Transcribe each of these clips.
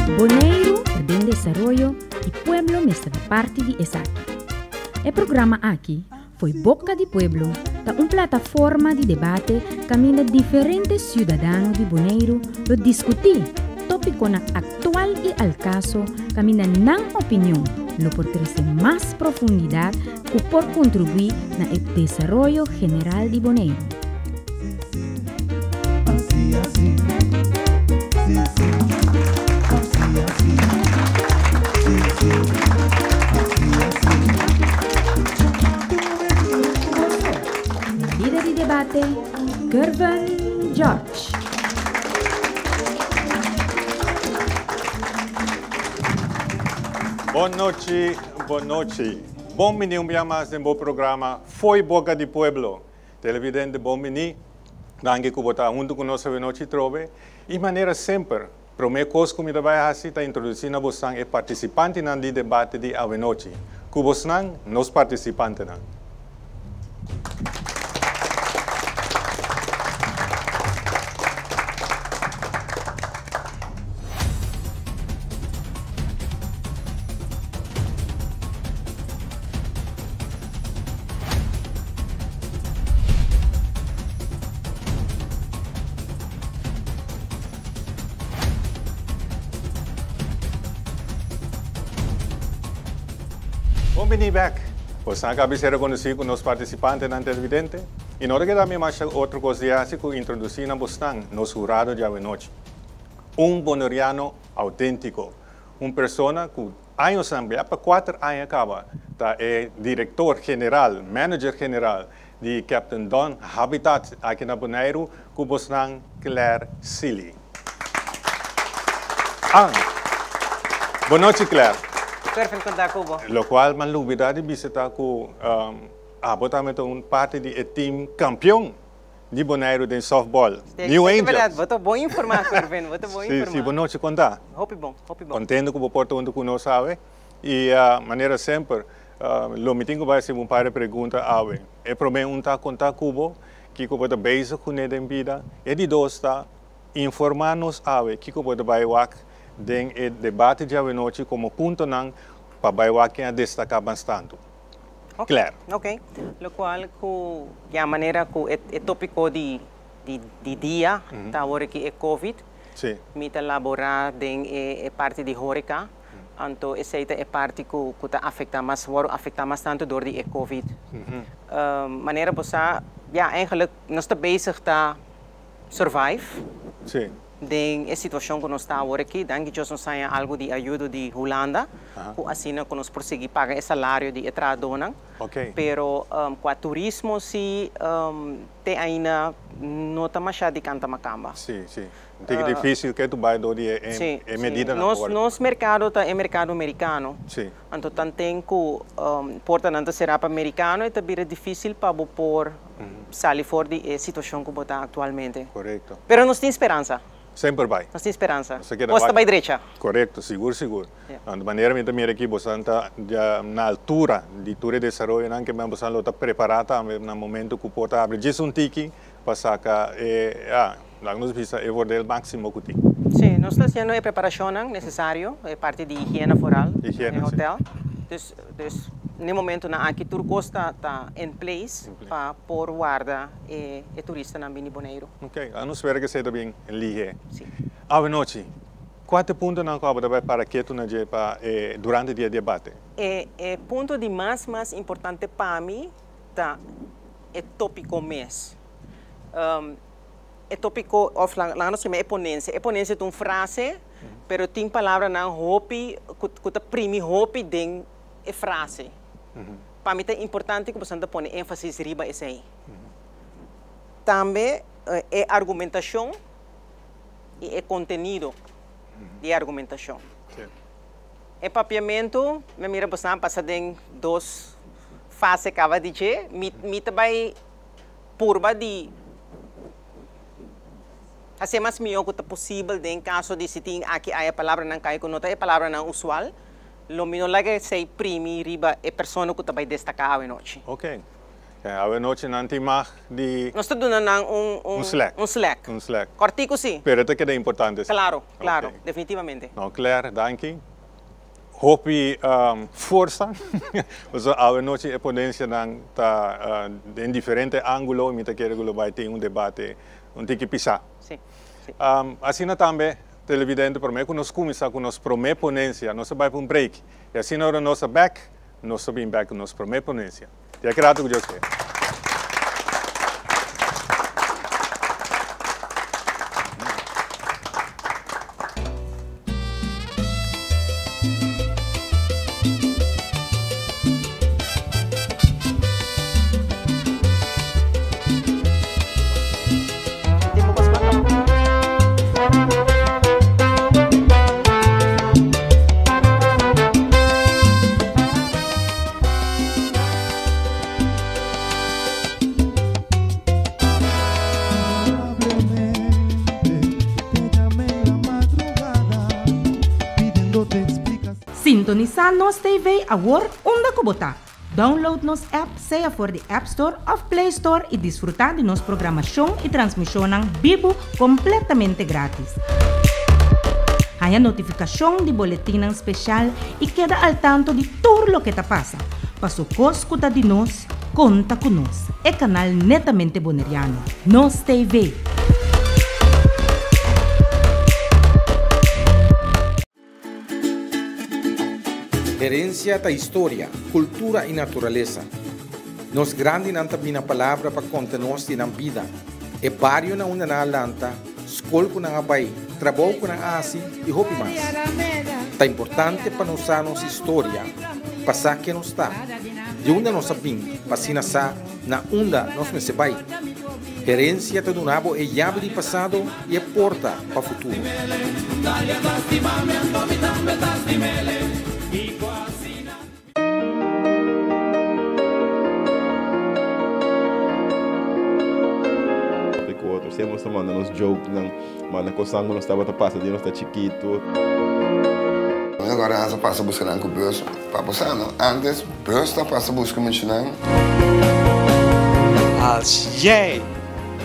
Boneiru ta den desaroyo i pueblo mester ta parti di esaki. E programa aki, Fo'i Boka di Pueblo, ta un plataforma di debate kaminda diferente siudadano di Boneiru lo diskutí tópikonan aktual i al kaso kaminda nan opinion lo por trese mas profundidat ku por kontribuí na e desaroyo general di Boneiru. Lider di debate, Gervin George. Bon nochi, bon nochi. Bon bini un bia mas den bo programa Fo'i Boca di Pueblo. Televidente bon bini. Danki ku bo ta huntu ku nos avenochi trobe. I manera semper, promé kos ku mi ta bai hasi ta introdusí na bosnan e partisipantenan di debate di avenochi. Ku bosnan, nos partisipantenan. Bon bini bek! Bosan a kabi ser rekonosí ku nos partisipantenan televidente i no ta keda mi masha otro kos di hasi ku introdusí na bosnan nos hurado djawe nochi. Un boneriano auténtiko, un persona ku añosnan, ya pa kuater aña kaba, ta e direktor general, manager general di Captain Don Habitat aki na Boneiru ku bosnan Claire Sealy. An. Bon nochi Claire. Perfect konta ku bo. Lokual mi a lubida di bisa ta ku abo tambe ta un parti di e team kampion di Boneiru den softball, New Angels. Berdad, bo ta bon informa Kervin, bo ta bon informa. Si, si, bon nochi, kon ta? Hopi bon, hopi bon. Contento cu bo por ta hunto cu nos awe. Y manera semper, lo mi tin cu bai haci bo un par di pregunta awe. E prome un ta, con ta cu bo? Kico bo ta bezig cune den bida? E di dos ta, informa nos awe kico bo ta bai wak den e debate djawe nochi como puntonan pa bai wak ken a destaca mas tanto. Claire. Ok, locual cu ya manera cu e topico di di dia ta awor aki e covid, mi ta labora den e parti di horeca, anto esey ta e parti cu cu ta afecta mas, worde afecta mas tanto door di e covid. Manera bo sa, ya eigenlijk nos ta bezig ta survive. Den e situashon ku nos ta awor aki, danki Dios nos haña algu di ayudo di Hulanda, ku asina ku nos por sigui paga e salario di e trahadónan. Pero kua turismo si te ainda no ta mashá di kanta makamba. Sí, sí. Un tiki difísil ke tu bai dor di e medidanan ku wòrdu. Nos merkado ta e merkado merikano. Anto tanten ku portanan ta será pa merikano e ta bira difísil pa bo por sali for di e situashon ku bo ta aktualmente. Korekto. Pero nos tin speransa. Semper bai. Nos tin speransa. Nos ta keda Kos ta bai drecha. Korekto, sigur sigur. Di manera mi ta mira aki bosan ta ya na altura di tur e desaroyonan ke men bosan lo ta prepará tambe na momento ku por ta abri djis un tiki pa saka e, ya, laga nos bisa e voordeel máksimo ku tin. Sí, nos ta hasiendo e preparashonnan nesesario, e parti di higiena foral den e hotel. Dus, dus n'e momentonan aki tur kos ta ta in place pa por warda e e turistanan bini Boneiru. Ok, a nos spera ku esei ta bin lihe. Sí. Awe nochi, kua ta e puntonan ku abo ta bai para ketu na dje pa e durante di e debate? E e punto di mas mas importante pa mi ta e topiko mes. E topiko of laga nos yama e ponensia. E ponensia ta un frase, pero tin palabranan hopi ku ku ta primi hopi den e frase. Pa mi ta importante ku boso ta pone énfasis riba esei. Tambe e argumentashon i e kontenido di e argumentashon. E papiamentu, mi a mira boso a pasa den dos fase kaba di dje. Mi mi ta bai purba di hasié mas mihó ku ta posibel den kaso di si tin aki aya palabranan kai ku no ta e palabranan usual, lo mi no laga esei primi riba e persona ku ta bai destaká awenochi. Ok. Awe nochi nan tin mag di. Nos ta duna nan un Un slack. Un slack. Un slack. Kòrtiku si. Pero ta keda importante si. Klaro, klaro, definitivamente. No, Claire, danki. Hopi forsa. Pasobra awe nochi e ponencianan ta den diferente angulo y mi ta kere cu lo bay tin un debate un tiki pisa. Si, si. Asina tambe, televidente, prome cu nos cuminsa cu nos prome ponencia, nos ta bay pa un break. Y asina ora nos ta bek, nos ta bin bek cu nos prome ponencia. Te aki rato cu Dios ke. Sintonisá Nos TV awor unda ku bo ta. Download nos app sea for di App Store òf Play Store i disfrutá di nos programashon i transmishonnan bibu kompletamente grátis. Haña notifikashon di boletinnan speshal i keda al tanto di tur loke ta pasa. Paso kos ku ta di nos, konta ku nos. E kanal netamente boneriano. Nos TV. Herensia ta historia, kultura i naturalesa. Nos grandinan ta bina palabra pa konta nos di nan bida, e bario na unda nan a lanta, skol ku nan a bai, trabou ku nan a hasi i hopi mas. Ta importante pa nos sa nos historia pa sa ken nos ta, di unda nos a bin pa asina sa na unda nos mester bai. Herensia ta duna bo e yabi di pasado i e porta pa futuro. Papia ku otro. Siempre nos ta manda nos jokenan, manda kosnan ku nos tabata pasa di nos ta chikitu. Mi agora a pasa buska nan ku bus pa bo sa no antes bus ta pasa buska muchanan. Als jij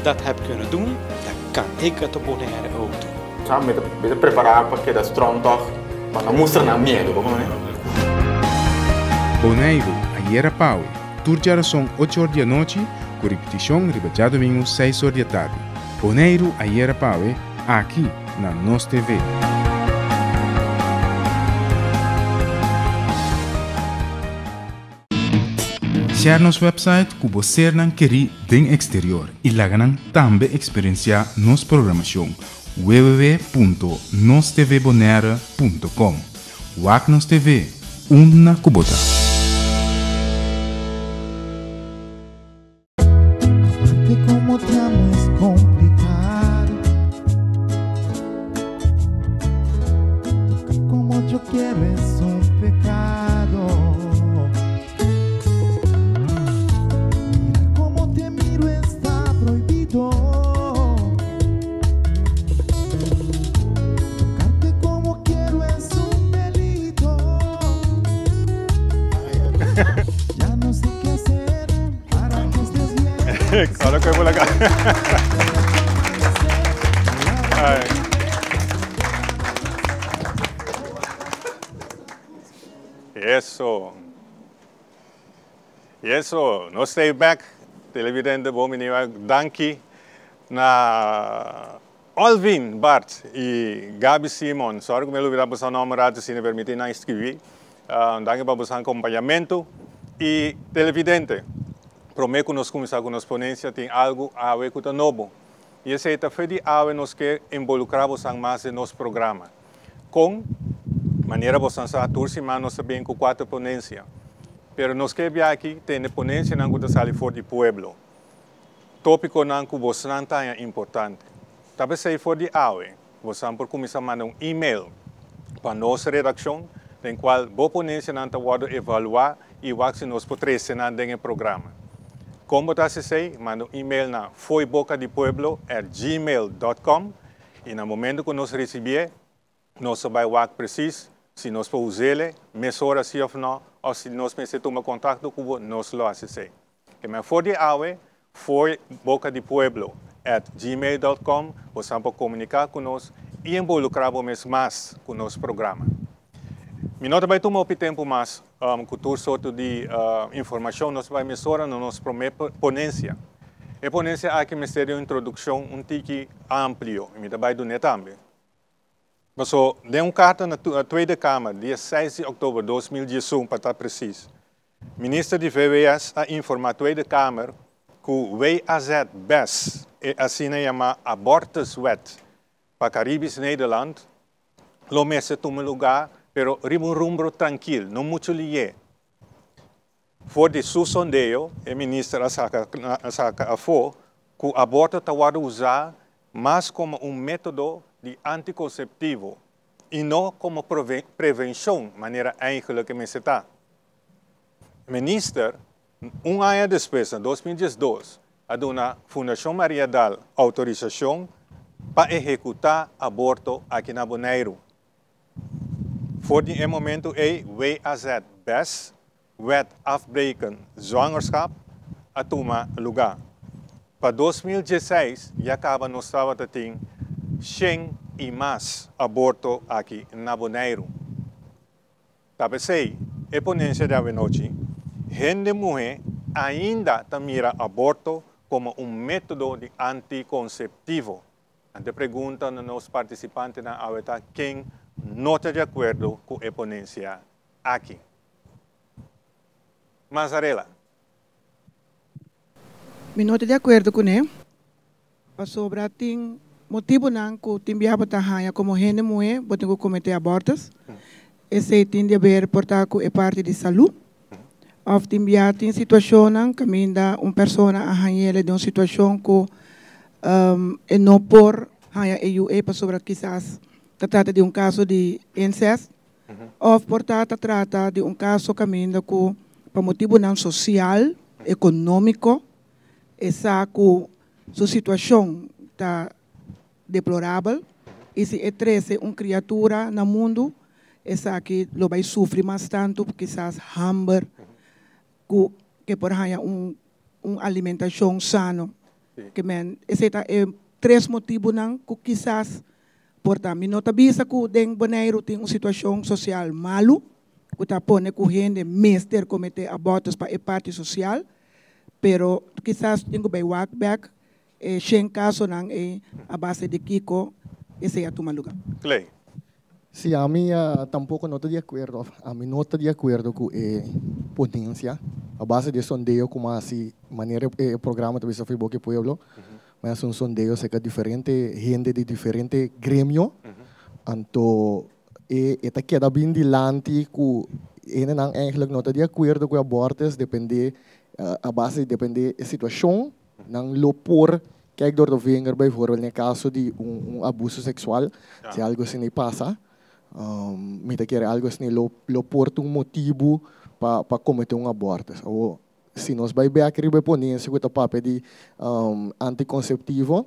dat hebt kunnen doen, dan kan ik het op Bonaire ook doen. Sa mi ta mi ta prepará pa keda strong tòg, pa no mustra nan miedu, bo kono? Boneiru, ayera pawe, tur djarason ocho or di anochi, ku ripitishon riba djadumingu seis or di atardi. Boneiru, ayera pawe, aki na Nos TV. Share nos website ku bo sernan kerí den eksterior i laga nan tambe eksperensiá nos programashon www.nostvbonaire.com Wak nos TV unda ku bo ta. Amarte como te amo es complicado Tocar como yo quiero es un pecado Mirar como te miro está prohibido Tocarte como quiero es un delito Ya no sé qué hacer para que estés bien. Ahora que por acá. Ay. Eso. Eso. Nos stay back. Televidente bon bini danki na Olvin Bart y Gaby Simon. Sorry ku mi a lubida boso nomber rato si no permiti nan escribi. Danki pa boso acompañamento. Y televidente, prome ku nos kuminsá ku nos ponencia tin algu awe ku ta nobo. Y esei ta fe di awe nos ke involukrá boso mas den nos programa. Kon? Manera boso sa tur siman nos ta bin ku kuater ponencia. Pero nos ke bia aki tene ponencianan ku ta sali for di pueblo. Tópikonan ku bosonan ta haña importante. Ta p'esei for di awe, bosonan por kuminsá manda un email pa nos redakshon den kual bo ponensianan ta wòrdu evaluá i wak si nos por trese nan den e programa. Kon bo ta hasi esei? Manda un email na foibocadipueblo at gmail dot com i na momentu ku nos risibié, Nos ta bai wak presis si nos por us'ele mesora si of no, of si nos mester tuma kontakto ku bo, nos lo hasi esei. Ke men for di awe, fo'i boka di pueblo at gmail.com, bo por komuniká ku nos i involukrá bo mes mas ku nos programa. Mi no ta bai tuma tempu mas ku tur sorto di informashon, nos ta bai mesora na nos promé ponensia. E ponensia aki mester di un introdukshon un tiki amplio, i mi ta bai dun'é tambe. So, den un karta na Tweede Kamer, dia 6 di òktober di 2011, pa ta presis, minister di VWS a informá Tweede Kamer ku WAZ BES, e asina yamá abortuswet pa Caribisch Nederland, lo mester tuma lugá, pero riba un rumbo trankil, no muchu lihé. For di su sondeo, e minister a saka afó ku aborto ta usá mas komo un método di antikonseptivo i no komo prevenshon, manera eigenlijk mester ta. Minister, un aña despues, na 2012, a duna Fundashon Mariadal outorisashon pa ehekutá aborto aki na Boneiru. For di e momento ei, WAZ BES, Wet Afbreken Zwangerschap, a tuma lugá. Pa 2016, ya kaba nos tabatin 100 i mas aborto aki na Boneiru. Ta p'esei, e ponensia di awe nochi, hende muhé ainda ta mira aborto komo un método di antikonseptivo. Anto pregunta na nos partisipantenan awe ta ken no ta di akuerdo ku e ponensia aki. Mazarela. Mi no ta di akuerdo kuné. Pasobra tin motibunan ku tin biaha bo ta haña komo hende muhé bo tin ku kometé abortus. Esei tin di aber por ta ku e parti di salú. Òf tin biaha tin situashonnan kaminda un persona a hañ'é den un situashon ku e no por haña e yu ei pasobra kisas ta trata di un kaso di incest. Òf por ta ta trata di un kaso kaminda ku pa motibunan sosial, ekonómiko, e sa ku su situashon ta deplorabel i si e trese un kriatura na mundu, esaki lo bai sufri mas tantu, kisas hamber, ku ke por haña un alimentashon sano. Ke men, esei ta e tres motibunan ku kisas por ta. Mi no ta bisa ku den Boneiru tin un situashon sosial malu, ku ta pone ku hende mester kometé abortus pa e parti sosial, pero kisas tin ku bai wak bèk e 100 kasonan ei a base di kiko esei a tuma lugá. Clay. Sí, ami tampoko no ta di akuerdo. Ami no ta di akuerdo ku e ponensia. A base di sondeo komo asina, manera e programa ta bisa Boka di Pueblo, mas un sondeo serka diferente hende di diferente gremio. Anto e ta keda bin dilanti ku nan eigenlijk no ta di akuerdo ku abortus, depende a base di depende e situashon, nan lo por kijk door de vinger, bijvoorbeeld den kaso di un abuso seksual, si algu asina pasa, mi ta kere algu asina lo por ta un motibu pa kometé un abortus. O si nos bai bèk riba e ponensia ku ta papia di antikonseptivo,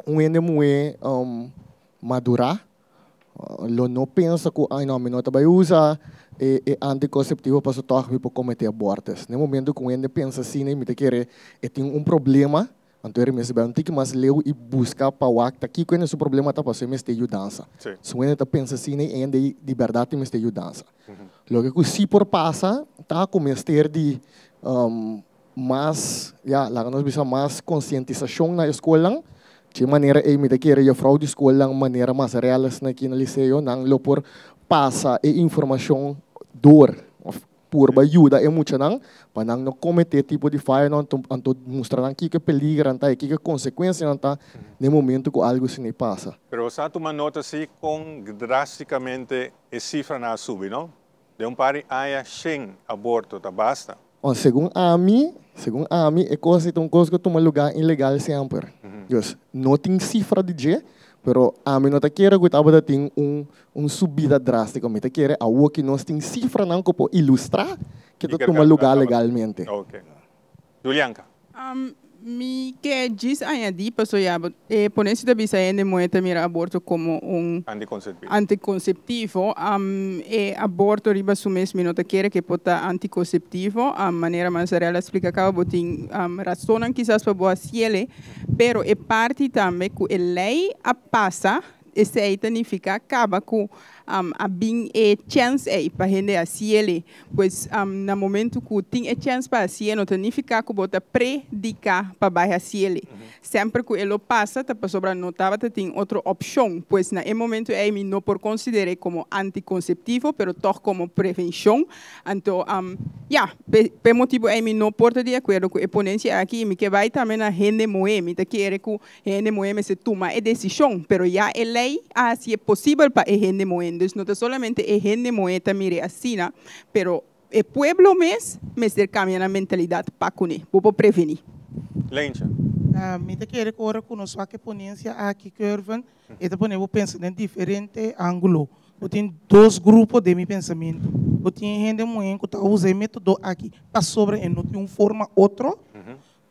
un hende muhé madurá lo no pensa ku ai no, mi no ta bai usa e antikonseptivo pasobra tòg mi por kometé abortus. Na momento ku un hende pensa asina, mi ta kere e tin un problema, anto e mester bai un tiki mas leu i buska pa wak ta kiko su problema ta pasobra e mester yudansa. Si un hende ta pensa asina, e hende di bèrdat mester yudansa. Loke ku sí por pasa ta ku mester di mas, ja, laga nos bisa mas konsientisashon na skolnan. Di manera ei mi ta kere juffrouw di skolnan manera mas reales aki na liseo nan lo por pasa e informashon door òf purba yuda e muchanan pa nan no kometé tipo di fayo anto mustra nan kiko peliger ta i kiko konsekuensianan ta na momento ku algu asina pasa. Pero bo tuma nota si kon drástikamente e sifranan a subi, no? Den un par di aña 100 aborto ta basta. Oh, segun ami, e kos ta un kos ku tuma lugá ilegal semper. Dus, no tin sifra di dje, pero ami no ta kere ku tabatin un subida drástiko. Mi ta kere awor ku nos tin sifranan ku por ilustrá ku ta tuma lugá legalmente. Ok. Julianka. Mi ke djis añadí, paso ya e ponensia ta bisa hende muhé ta mira aborto komo un Antikonseptivo. antikonseptivo. E aborto riba su mes mi no ta kere ke por ta antikonseptivo. Manera Manzarella a splika kaba bo tin rasonnan kisas pa bo hasiele, pero e parti tambe ku e lei a pasa esei ta nifiká kaba ku a bin e chèns ei pa hende hasiele. Pues, na momento ku tin e chèns pa hasié no ta nifiká ku bo ta prediká pa bai hasié. Semper ku e lo pasa ta pasobra no tabata tin otro opshon. Pues na e momento ei mi no por konsider'é komo antikonseptivo, pero tòg komo prevenshon. Anto, ya, p'e motibu ei mi no por ta di akuerdo ku e ponensia aki i mi ke bai tambe na hende muhé. Mi ta kere ku Hende muhé mester tuma e desishon, pero ya e lei a hasié posibel pa e hende muhé. Dus no ta solamente e hende muhé ta mir'é asina, pero e pueblo mes mester kambia nan mentalidat pa kuné. Bo por prevení. Leentje. Mi ta kere ku ora ku nos wak e ponensia aki, Curven, e ta pone bo pensa den diferente ángulo. Bo tin dos grupo den mi pensamentu. Bo tin e hende muhé ku ta usa e método aki pasobra e no tin un forma otro.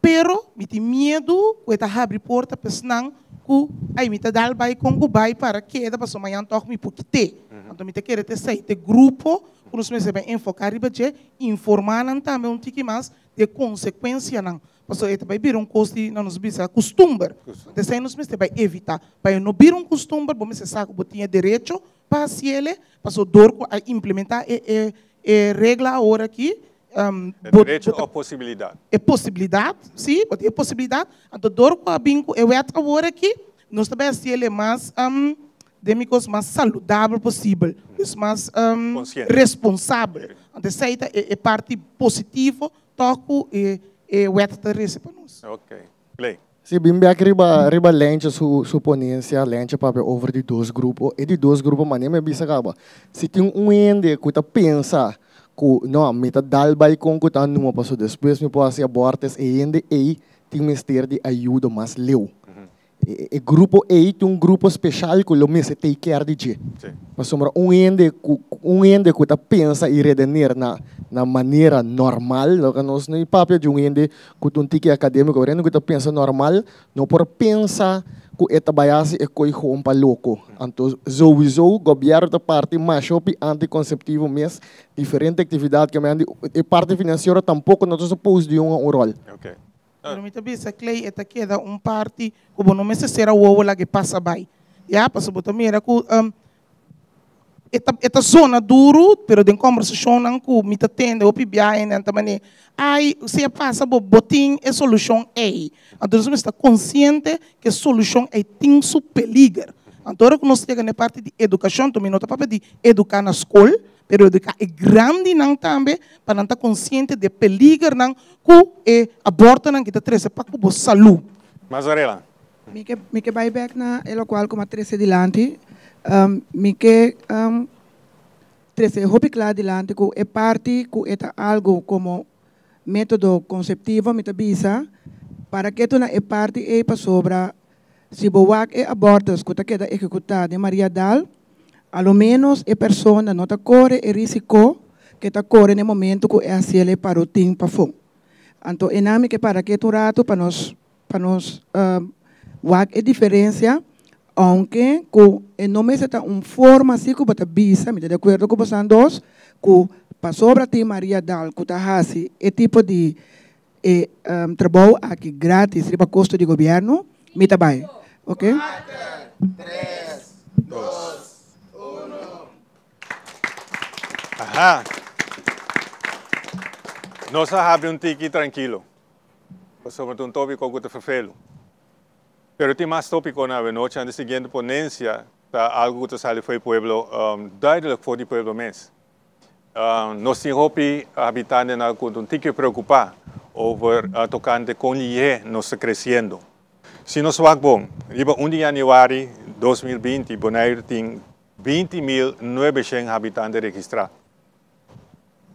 Pero mi tin miedu ku e ta habri porta pa esnan ku, ai, mi ta dal bai kon ku bai para keda pasobra mañan tòg mi por kit'é. Anto mi ta kere ta esei ta e grupo ku nos mester bai enfoká riba dje, informá nan tambe un tiki mas di e konsekuensianan, pasobra e ta bai bira un kos di, nan nos bisa, kustumber. Anto esei nos mester bai evitá. Pa e no bira un kustumber bo mester sa ku bo tin e derecho pa hasiel, pasobra dor ku a implementá e e regla awor aki, E derecho of posibilidad? E posibilidad, si, bo tin e posibilidad. Anto dor cu a bin cu e wet awor aki, nos ta bay haci el e mas, den mi cos, mas saludabel posibel, dus mas responsabel. Anto esey ta e parti positivo toch cu e wet ta rece pa nos. Ok. Clay. Si, bin bek riba riba Lentje su su ponencia, Lentje papia over di dos grupo. E di dos grupo manera mi a bisa caba, si tin un hende cu ta pensa cu no, mi ta dal bay con cu ta numa paso despues mi por haci abortus, e hende ey tin mester di ayudo mas leu. E grupo ey tin un grupo special cu lo mester take care di dje. Pasobra un hende cu un hende cu ta pensa y redener na na manera normal, loke nos no papia di un hende Ku ta un tiki akadémiko, pero hende ku ta pensa normal no por pensa ku e ta bai hasi e koi gewoon pa loko. Anto souiso gobièrnu ta parti masha hopi antikonseptivo mes, diferente aktividat ke mende, e parti finansiero tampoko no ta supos di hunga un ròl. Pero mi ta bisa Clay e ta keda un parti ku bo no mester sera wowo laga e pasa bai. Ya, pasobra bo ta mira ku E ta e ta zona duru, pero den kòmbersashonnan ku mi ta tende hopi biaha nan ta manera, ai, si a pasa bo bo tin e solushon ei. Anto nos mester ta konsiente ku e solushon ei tin su peliger. Anto ora ku nos yega na e parti di edukashon, anto mi no ta papia di eduká na skol, pero eduká e grandinan tambe pa nan ta konsiente di e peligernan ku e abortonan ki ta trese pa ku bo salú. Mazarela. Mi ke mi ke bai bek na e lokual ku mi a trese dilanti. Mi ke trese hopi kla dilanti ku e parti ku e ta algu komo método konseptivo mi ta bisa para ke tuna e parti ei pasobra si bo wak e abortus ku ta keda ehekutá den Mariadal a lo ménos e persona no ta kore e risiko ke ta kore na e momento ku e hasiel e parotin pafó. Anto einan mi ke para ketu un ratu pa nos Pa nos wak e diferencia, aunke cu e no mester ta un forma asi cu bo ta bisa, mi ta di acuerdo cu bosan dos, cu pasobra tin Maria Daal cu ta haci e tipo di e trabou aki gratis riba costo di gobierno, mi ta bay. Ok. Tres, dos, uno. Aha. Nos a habri un tiki trankilo. Pasobra ta un tópiko ku ta ferfelu. Pero tin mas tópikonan awenochi. Anto e siguiente ponensia ta algu ku ta sali for e pueblo, duidelijk for di pueblo mes. Nos tin hopi habitantenan ku ta un tiki preokupá over tokante kon lihé nos ta kresiendo. Si nos wak bon, riba un di yanüari 2020 Boneiru tin 20.900 habitante registrá.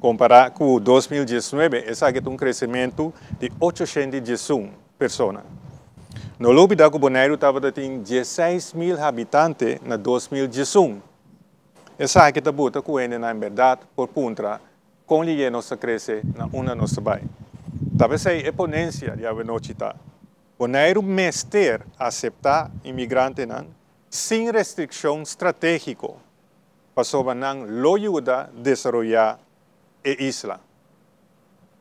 Kompará ku 2019, esaki ta un kresementu di 811 persona. No lubidá ku Boneiru tabata tin 16.000 habitante na 2011. Esaki ta buta ku hendenan en bèrdat por puntra kon lihé nos ta krese na unda nos ta bai. Ta p'esei e ponensia di awenochi ta. Boneiru mester aseptá imigrantenan sin restrikshon stratégiko, pasobra nan lo yuda desaroyá e isla.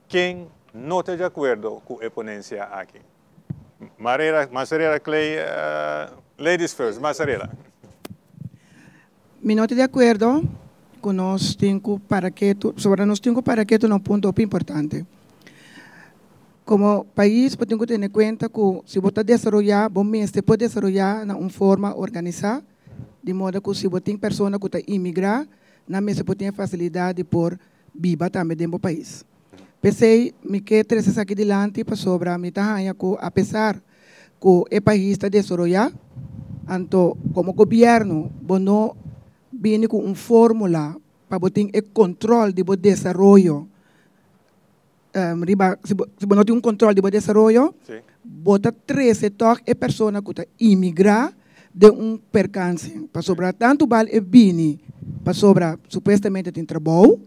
Ken no ta di akuerdo ku e ponensia aki? Marera, Masarela Clay, ladies first, Masarela. Mi no ta di akuerdo ku nos tin ku para ketu, pasobra nos tin ku para ketu na un punto hopi importante. Komo pais bo tin ku tene kuenta ku si bo ta desaroyá, bo mester por desaroyá na un forma organisá, di moda ku si bo tin persona ku ta imigrá, nan mester por tin e fasilidat di por biba tambe den bo pais. P'esei mi ke trese esaki dilanti pasobra mi ta haña ku apesar ku e pais ta desaroyá, anto komo gobièrnu bo no bini ku un fórmula pa bo tin e kontròl di bo desaroyo riba, si bo si bo no tin un kontròl di bo desaroyo, bo ta trese tòg e persona ku ta imigrá den un perkanse. Pasobra tantu bal e bini pasobra supuestamente tin trabou,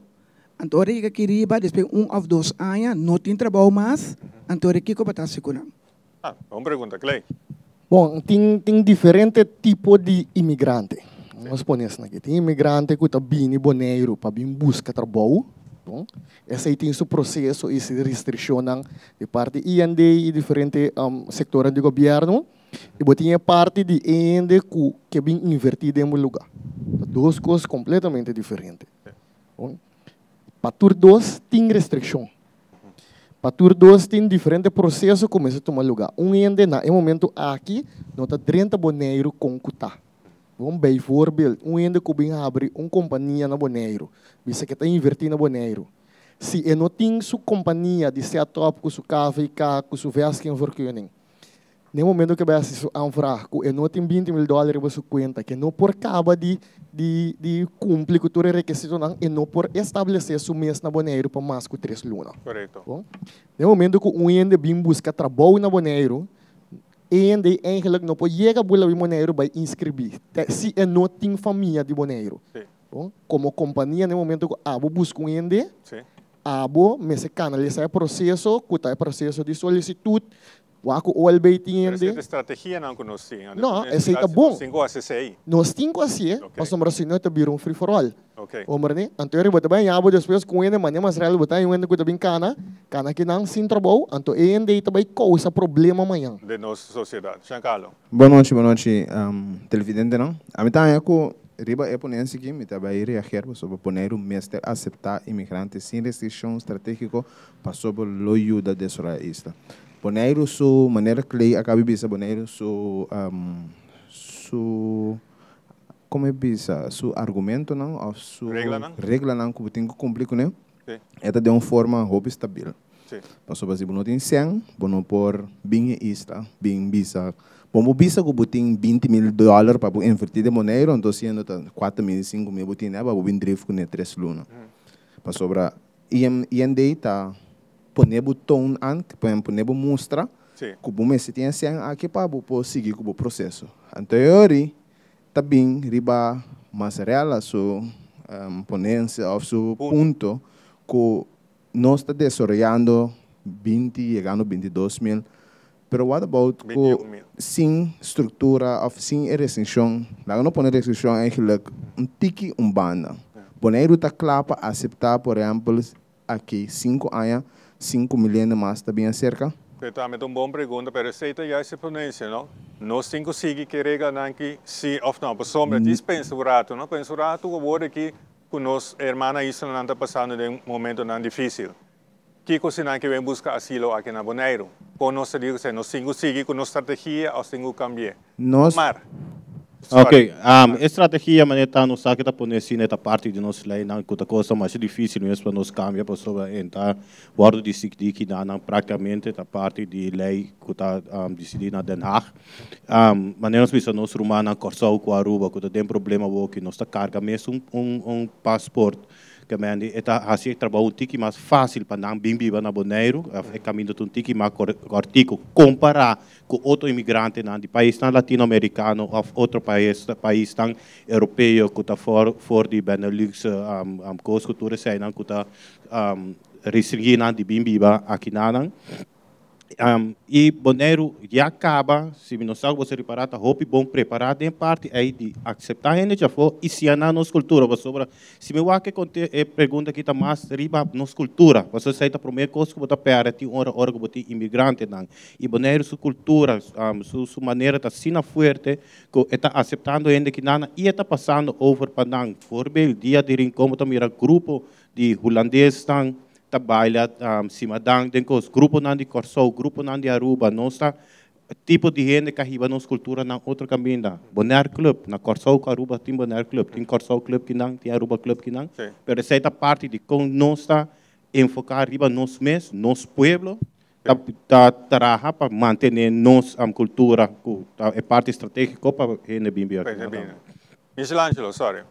anto ora yega aki riba despues un òf dos aña no tin trabou mas, anto ora kiko bo ta hasi ku nan? Ah, bon pregunta, Clay. Bon, tin tin diferente tipo di imigrante. Nos pone esaki aki. Tin imigrante ku ta bini Boneiru pa bin buska trabou. Bon, esei tin su proseso i su restrikshonnan di parti IND i diferente sektornan di gobièrnu. I bo tin e parti di hende ku ke bin invertí den bo lugá. Ta dos kos kompletamente diferente. Bon, pa tur dos tin restrikshon. Pa tur dos tin diferente proseso ku mester tuma lugá. Un hende na e momento aki no ta drenta Boneiru kon ku ta. Bon, bijvoorbeeld, un hende ku bin habri un kompania na Boneiru, bisa ke ta invertí na Boneiru. Si e no tin su kompania di set up ku su KVK, ku su vestigingvergunning, Na e momento ku e bai hasi su aanvraag ku e no tin binti mil dòler riba su kuenta, ku e no por kaba di di di kumpli ku tur e rekisitonan, e no por establesé su mes na Boneiru pa mas ku tres luna. Korekto. Bon. Na e momento ku un hende bin buska trabou na Boneiru, e hende ei eigenlik no por yega bula bin Boneiru bai inskribí, te si e no tin famia di Boneiru. Bon. Komo kompania na e momento ku abo buska un hende, abo mester kanalisá e proseso ku ta e proseso di solisitut, Wak ku OLB tin Pero hende. esei ta e strategianan ku nos tin. Anto No, ku esei ta nesesidat si bon. nos tin ku hasi esei. Nos tin ku hasié, Ok. pasobra si no e ta bira un free for all. Ok. Homber ni? Anto e riba ta bai haña bo despues ku un hende mane mas real bo ta haña un hende ku ta bin kana, kana kinan sin trabou, anto e hende ei ta bai kousa problema mañan. Den nos sosiedat. Giancarlo. Bon nochi, bon nochi televidentenan. Ami ta haña ku riba e ponensia aki mi ta bai reageer pasobra Boneiru mester aseptá imigrante sin restrikshon stratégiko pasobra lo yuda desaroyá e isla. Boneiru su manera Clay a kabi bisa Boneiru su su como e bisa su argumentonan of su Reglanan. reglanan ku bo tin ku kumpli kuné Sí. e ta den un forma hopi stabil. Sí. Pasobra si bo no tin sèn bo no por bin e isla bin bisa bo bo bisa ku bo tin 20.000 dòler pa bo invertí den Boneiru anto siendo ta 4.000 5.000 bo tin pa bo bin drif kuné tres luna. Pasobra IND ta pone bo toon aan, pone bo mustra ku bo mester tin e sèn aki pa bo por sigui ku bo proseso. Anto e ori ta bin riba Mazzarella su ponensia òf su punto ku nos ta desaroyando 20 yegando 22.000, pero what about ku sin struktura òf sin e restrikshon, laga no pone restrikshon eigenlijk un tiki un banda. Boneiru ta kla pa aseptá por ehèmpel Aki 5 aña, 5 mil hende mas ta bin aserka? Esei tambe ta un bon pregunta, pero esei ta juist e ponencia, no? Nos tin ku sigui ke reglanan ki si òf no. Pasobra djis pensa un ratu, no? Pensa un ratu awor aki ku nos hermana islanan ta pasando den momentonan difísil. Kiko si nan ke bin buska asilo aki na Boneiru? Kon nos ta di ku esei? Nos tin ku sigui ku nos strategia òf tin ku kambi'é? Nos. Mar. Ok, e strategia manera ta nos sa ke ta pone asina e ta parti di nos leinan ku ta kosa masha difísil mes pa nos kambia pasobra e ta wòrdu disidí kidanan praktikamente ta parti di lei ku ta disidí na Den Haag. Manera nos bisa nos rumannan Kòrsou ku Aruba ku ta den problema awoki nos ta karga mes un un pasport. Ke mende e ta hasi e trabou un tiki mas fásil pa nan bin biba na Boneiru òf e kaminda ta un tiki mas kòrtiku kompará ku otro imigrantenan di paisnan latinoamerikano òf otro pais paisnan europeo ku ta for for di Benelux kos ku tur eseinan ku ta restringí nan di bin biba aki nanan. I Boneiru ya kaba, si mi no sa ku boso ripará, ta hopi bon prepará den parti ei di akseptá hende djafó i siña nan nos kultura. Pasobra si mi wak e konte e pregunta aki ta mas riba nos kultura, pasobra esei ta promé kos ku bo ta pèrdè tin ora ora ku bo tin imigrantenan. I Boneiru su kultura, su su manera ta asina fuerte ku e ta aseptando hende kinan i e ta pasando over pa nan. Voorbeeld, dia di Rincon bo ta mira grupo di hulandesnan ta baila simadan den kos, gruponan di Kòrsou, gruponan di Aruba, nos ta tipo di hende ka hiba nos kultura nan otro kaminda. Bonaire Club, na Kòrsou ku Aruba tin Bonaire Club, tin Kòrsou Club kinan, tin Aruba Club kinan, pero esei ta parti di kon nos ta enfoká riba nos mes, nos pueblo, ta ta traha pa mantené nos kultura ku ta e parti stratégiko pa hende bin biba aki. Michelangelo, sorry.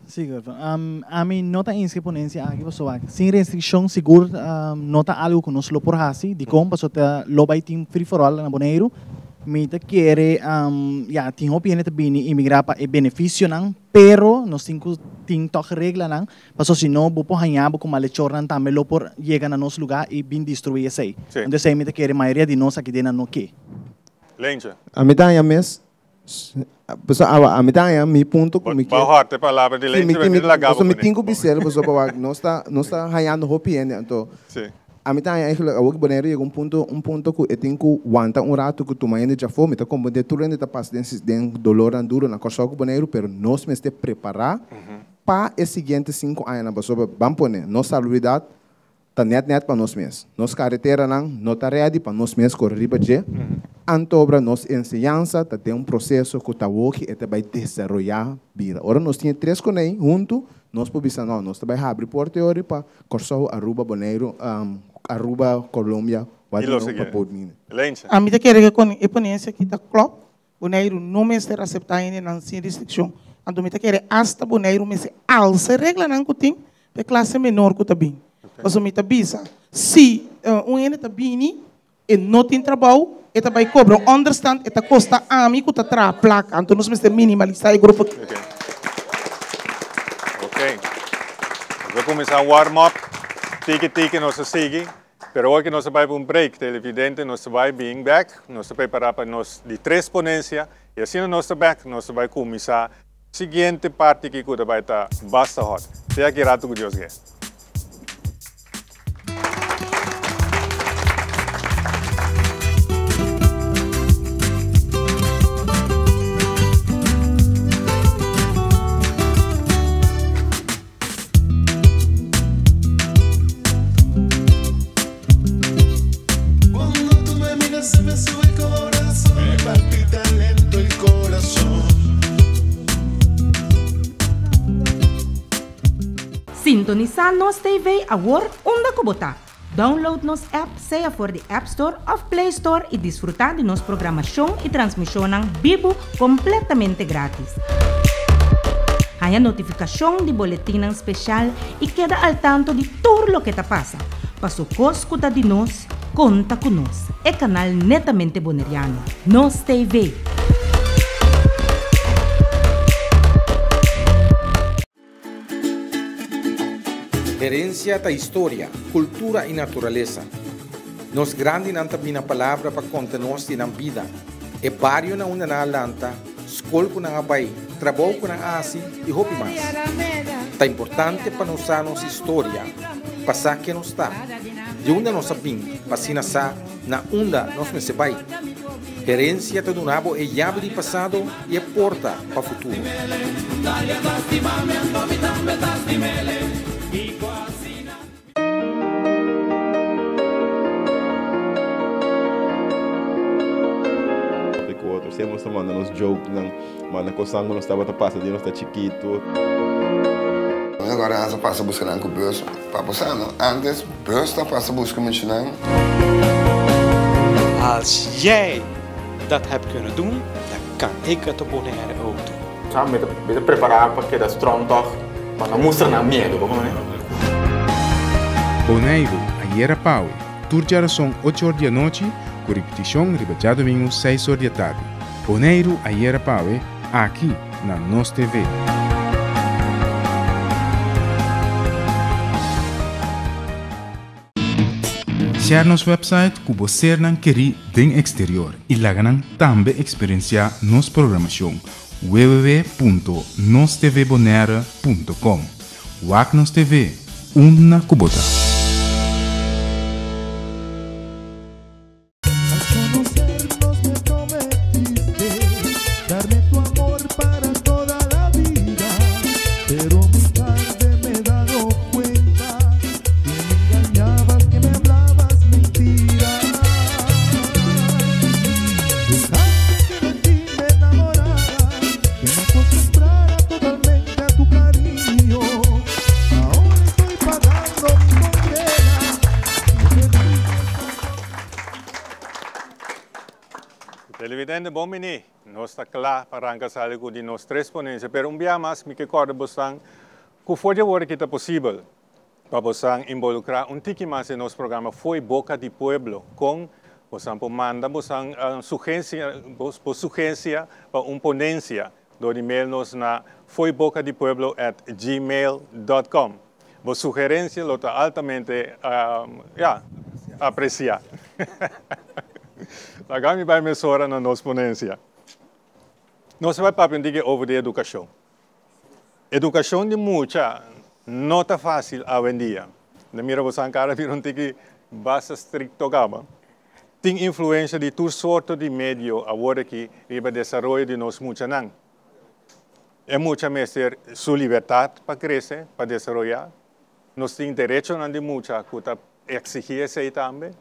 Sí, Gervin. Ami no ta eens ku e ponensia aki pasobra sin restrikshon sigur no ta algu ku nos lo por hasi. Dikon? Pasobra ta lo bai tin free for all na Boneiru. Mi ta kere, ya, tin hopi hende ta bini imigrá pa e benefisionan, pero nos tin ku tin tòg reglanan pasobra si no bo por haña bo ku malechornan tambe lo por yega na nos lugá i bin destruí esei. Entonces esei mi ta kere mayoria di nos aki den nan no ke. Leentje. Ami ta haña mes Pasobra ami ta haña mi punto ku mi ke. Bo hòrt e palabra di Leentje, mi ta laga bo kuné. Mi tin ku bis'el pasobra wak nos ta nos ta hañando hopi hende anto ami ta haña eigenlijk awor ku Boneiru yega un punto un punto ku e tin ku wanta un ratu ku tuma hende djafó mi ta komprendé tur hende ta pasa den den dolornan duro na Kòrsou ku Boneiru pero nos mester prepará pa e siguiente sinku añanan pasobra ban pone nos salubridat Ta nèt nèt pa nos mes. Nos kareteranan no ta rèdi pa nos mes kore riba dje. Antobra nos enseñansa ta den un proseso ku ta woki e ta bai desaroyá bira. Ora nos tin e tres konei huntu, nos por bisa no, nos ta bai habri porta e ori pa Kòrsou, Aruba, Boneiru, Aruba, Colombia, I lo sigui. pa por bini. Leentje. Ami ta kere ku e ponensia aki ta klòp. Boneiru no mester aseptá hendenan sin restrikshon. Anto mi ta kere asta Boneiru mester alsa e reglanan ku tin pa e klase menor ku ta bin. Pasobra mi ta bisa, si un hende ta bini, e no tin trabou, e ta bai kobra un onderstand, e ta kosta ami ku ta traha plaka. Anto nos mester minimalisá e grupo aki. Ok. Nos a kuminsá warm up. Tiki tiki nos a sigui. Pero awor ki nos a bai pa un break, televidente, nos ta bai bin bek, nos ta prepara pa nos di tres ponencia, y asina nos ta bek, nos ta bai cuminsa siguiente parti aki cu ta bai ta basta hot. Te aki rato cu Dios ke. Sintonisá Nos TV awor unda ku bo ta. Download nos app sea for di App Store òf Play Store i disfrutá di nos programashon i transmishonnan bibu kompletamente grátis. Haña notifikashon di boletinnan speshal i keda al tanto di tur loke ta pasa. Paso kos ku ta di nos, konta ku nos. E kanal netamente boneriano. Nos TV. Herensia ta historia, kultura i naturalesa. Nos grandinan ta bina palabra pa konta nos di nan bida, e bario na unda nan a lanta, skol ku nan a bai, trabou ku nan a hasi i hopi mas. Ta importante pa nos sa nos historia, pa sa ken nos ta, di unda nos a bin, pa asina sa na unda nos mester bai. Herensia ta duna bo e yabi di pasado i e porta pa futuro. Papia ku otro. Siempre nos ta manda nos jokenan, manda kosnan ku nos tabata pasa di nos ta chikitu. Mi agora a pasa buska nan ku bus pa bo sa no antes bus ta pasa buska muchanan. Als jij dat hebt kunnen doen, dan kan ik het op Bonaire ook doen. Sa mi ta mi ta prepará pa keda strong tòg pa no mustra nan miedu bo kono. Boneiru, ayera pawe, tur djarason ocho or di anochi ku ripitishon riba djadumingu seis or di atardi. Boneiru, ayera pawe, aki na Nos TV. Share nos website ku bo sernan kerí den eksterior i laga nan tambe eksperensiá nos programashon www.nostvbonaire.com Wak nos TV, unda ku bo ta. Televidente bon bini. Nos ta kla pa ranka sali ku di nos tres ponensia, pero un bia mas mi ke kòrda bosnan ku for di awor aki ta posibel pa bosnan involukrá un tiki mas den nos programa Fo'i Boka di Pueblo kon bosnan por manda bosnan sugensia bo sugensia pa un ponensia dor di mail nos na foibocadipueblo at gmail dot com. Bo sugerencia lo ta altamente, ya, aprecia. Laga mi bai mesora na nos ponencia. Nos a bai papia un tiki over di educacion. Educacion di mucha no ta facil awendia. Mi mira bo san cara bira un tiki basta stricto caba. Tin influencia di tur sorto di medio awor aki riba desaroyo di nos muchanan. E mucha mester su libertad pa crece, pa desaroya. Nos tin derechonan di mucha cu ta exigi esey tambe,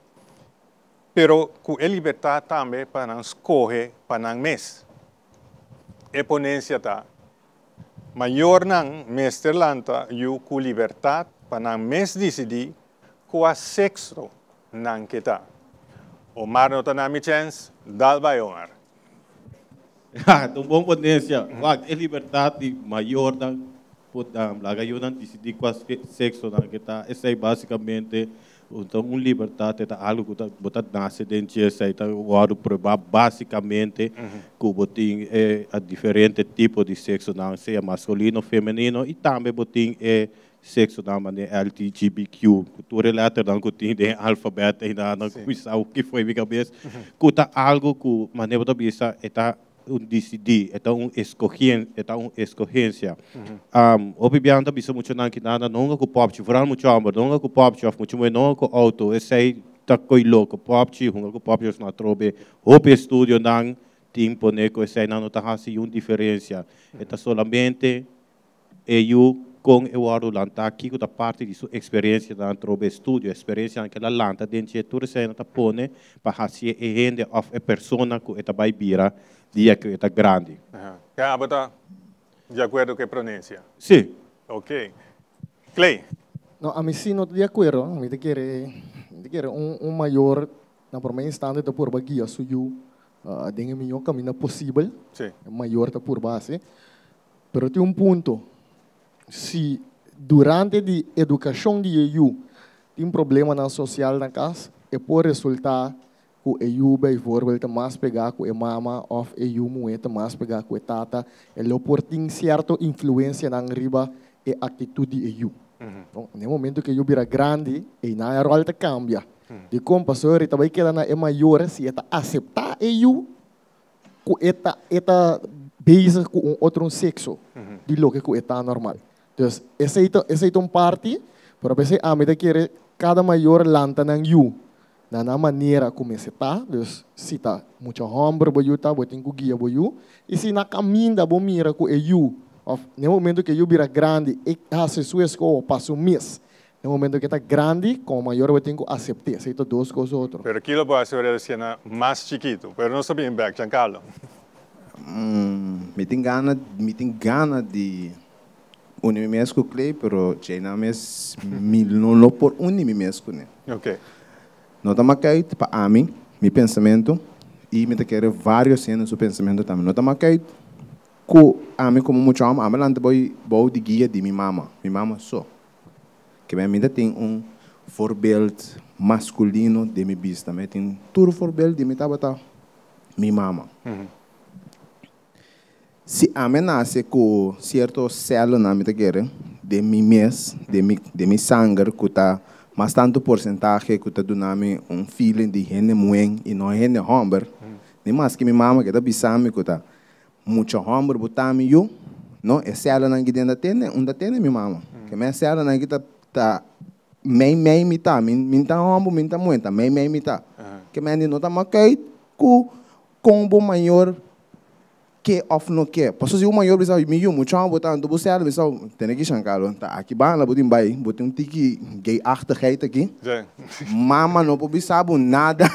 pero cu e libertad tambe pa nan scoge pa nan mes. E ponencia ta, Mayornan mester lanta yu cu libertad pa nan mes dicidi cua sexo nan ke ta. Omar no ta na mi chens, dal bai Omar. Ja, ta un bon ponencia. Wak, e libertad di mayornan por laga yunan dicidi cua sexo nan ke ta, esey basicamente ta un libertad, e ta algo cu ta bo ta nace den dje, esey ta wordo prueba basicamente cu bo tin e diferente tipo di sexonan, sea masculino, femenino y tambe bo tin e Sexonan manera LGBQ, ku tur e lèternan ku tin den e alfabèt einan nan kuminsá hopi fo'i mi kabes, ku ta algu ku manera bo ta bisa e ta un disidí, e ta un eskohen, e ta un eskohensia. Hopi bia nan ta bisa muchanan ki nan no hunga ku pòpchi, foral mucha hòmber, no hunga ku pòpchi òf mucha muhé no hunga ku outo, esei ta koi loko, pòpchi, hunga ku pòpchi òf no atrobe. Hopi estudionan tin pone ku eseinan no ta hasi un diferensia, e ta solamente E yu kon e wòrdu lantá, kiko ta parti di su eksperensianan trobe estudio, eksperensianan ku el a lanta den dje, tur eseinan ta pone pa hasié e hende òf e persona ku e ta bai bira dia ku e ta grandi. Ke abo ta di akuerdo ku e pronensia? Si. Ok. Clay. No, ami si no ta di akuerdo. Mi ta kere, mi ta kere un un mayor na promé instante ta purba guia su yu den e mihó kaminda posibel. Si. E mayor ta purba hasi. Pero tin un punto, si durante di edukashon di e yu tin problemanan sosial na kas, e por resultá ku e yu bijvoorbeeld ta mas pegá ku e mama òf e yu muhé ta mas pegá ku e tata, e lo por tin sierto influensianan riba e aktitut di e yu. Na e momento ku e yu bira grandi, einan e ròl ta kambia. Dikon? Pasobra e ta bai keda na e mayor si e ta aseptá e yu ku e ta e ta bezig ku un otro sekso di loke ku e ta normal. Dus esei ta esei ta un parti, pero p'esei ami ta kere kada mayor lanta nan yu na nan manera ku mester ta, dus si ta mucha hòmber bo yu ta bo tin ku guia bo yu, i si na kaminda bo mira ku e yu òf na e momento ku e yu bira grandi e hasi su eskoho pa su mes E momento ke ta grandi, komo mayor bo tin ku asept'é. Esei ta dos kos otro. Pero kilo bo hasi ora el siena mas chikitu. Pero nos ta bin bek, Giancarlo. Mi tin gana, mi tin gana di uni mi mes ku Clay, pero djeinan mes mi no lo por uni mi mes kuné. Ok. No ta makait pa ami, mi pensamentu, i mi ta kere varios hende su pensamentu tambe. No ta makait ku ami komo mucha hòmber, ami lanta bou di guia di mi mama, mi mama so. Ke mi ta tin un voorbeeld masculino den mi bista. Mi tin tur voorbeeld di mi tabata mi mama. Si ami a nace cu cierto celulanan mi ta kere den mi mes, den mi den mi sanger cu ta Mas tantu porsentahe ku ta duna mi un feeling di hende muhé i no hende hòmber. Ni maske mi mama ke ta bisa mi ku ta mucha hòmber bo ta mi yu, no, e sèlanan ki den ta tende, un ta tende mi mama. Ke men e sèlanan ki ta ta mei mei mi ta, mi mi ta hòmber, mi ta muhé, ta mei mei mi ta. Ke men di no ta makait ku kon bo mayor Ke of no ke. Pasobra si un mayor bisa, mi yu, mucho amo bo tanto bo sèl, bisa, tene ki Giancarlo, ta aki banda bo tin bai, bo tin un tiki gay-achtigheid aki. Mama no por bisa bo nada,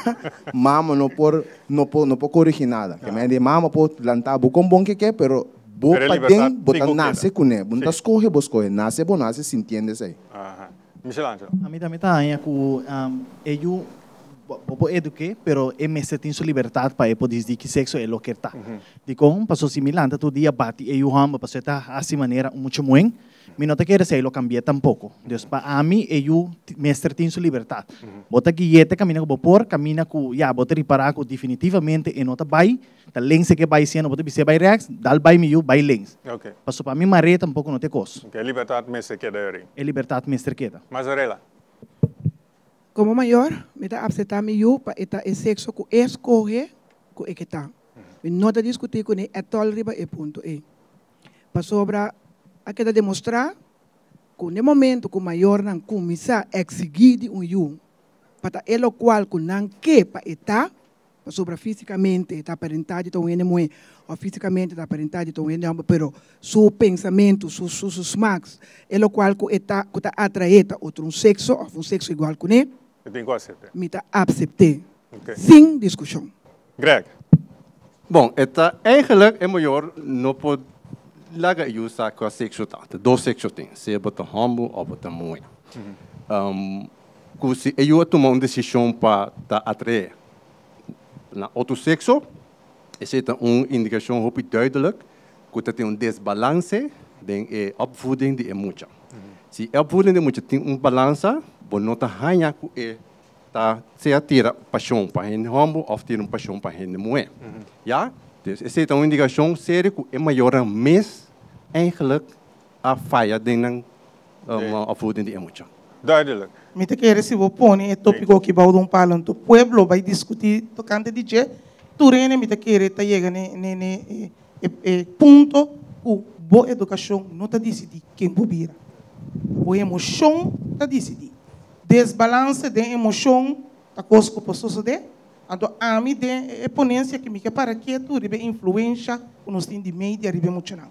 mama no por, no por, no por corigi nada. Ke men di mama por lanta bo kon bon ke ke, pero bo Pero e paden libertad bo ta tin ku keda. nase kuné. Bo no ta skohe, bo skohe. Nase bo nase sintiendo esei. Aha. Michelangelo. Ami tambe ta haña ku e yu bo por eduké, pero e mester tin su libertat pa e por disdi ki sekso e lo ker ta. Dikon? Pasobra si mi lanta tur dia bati e yu hòmber pasobra e ta hasi manera un mucha muhé, mi no ta kere esei lo kambi'é tampoko. Dus pa ami e yu mester tin su libertat. Bo ta gui'é te kaminda ku bo por, kaminda ku ya bo ta ripará ku definitivamente e no ta bai, ta links e ke bai siendo, bo ta bis'é bai rèks, dal bai mi yu, bai links. Pasobra pa mi mar'é tampoko no ta e kos. E libertat mester keda eri. E libertat mester keda. Mazarella. Komo mayor, mi ta apseptá mi yu pa e ta e sekso ku e skohe ku e ke ta. Mi no ta diskutí kuné ètòl riba e punto ei. Pasobra a keda demostrá ku n'e momentu ku mayornan kuminsá eksigí di un yu pa ta e lokual ku nan ke pa e ta, Pasobra físikamente e ta aparentá di ta un hende muhé òf físikamente ta aparentá di ta un hende hòmber, pero su pensamentu, su su su smaks, e lokual ku e ta ku ta atraé ta otro un sekso òf un sekso igual kuné. Mi tin ku asept'é. Mi ta apsept'é sin diskushon. Greg. Bon, e ta eigenlijk e mayor no por laga e yu sa kua sekso ta. Ta dos sekso tin, sea bo ta hòmber òf bo ta muhé. Ku si e yu a tuma un desishon pa ta atraé na otro sekso, esei ta un indikashon hopi duidelik ku ta tin un desbalanse den e opvoeding di e mucha. Si e opvoeding di e mucha tin un balansa, bo no ta haña ku e ta sea tira pashon pa hende hòmber òf tira un pashon pa hende muhé. Ya? Dus esei ta un indikashon serio ku e mayornan mes eigenlijk a faya den nan opvoeding di e mucha. Duidelijk. Mi ta kere si bo pone e topiko aki bou di un palo anto pueblo bai diskuti tokante di dje, tur hende mi ta kere ta yega ne ne ne e punto ku bo edukashon no ta disidí ken bo bira. Bo emoshon ta disidí. Desbalanse den emoshon ta kos ku por sosodé. Anto ami den e ponensia aki mi ke para ketu riba e influensha ku nos tin di media riba e muchanan.